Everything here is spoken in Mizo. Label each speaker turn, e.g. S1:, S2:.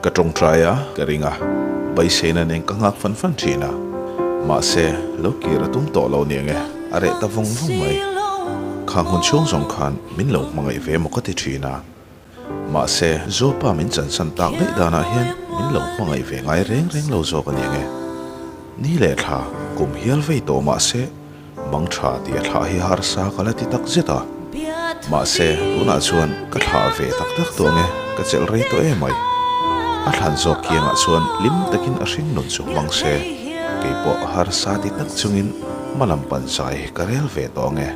S1: Ka tawngtai a, ka ring a, beiseina nen ka nghak fan fan thin a. Mahse, lo kir a tum tawh lo niang e, a reh ta vawng vawng mai. Khang hun chhung zawng khan min lo hmangaih ve maw ka ti thin a. Mahse, Zopa min chansan tak daih danah hian min lo hmangaih ve ngai reng reng lo zawk a niang e. Ni leh thla, kum hial vei tawh mahse, Mang tha tih a thlah hi harsa ka la ti tak zet a. Mahse, tunah chuan ka thlah ve tak tak tawh ang e, ka chelh rei tawh em mai. A thlan zawk kiangah chuan hlim takin a hring nun chu hmang se, kei pawh harsa ti tak chungin hma lam pan zai ka rel ve tawh ang e.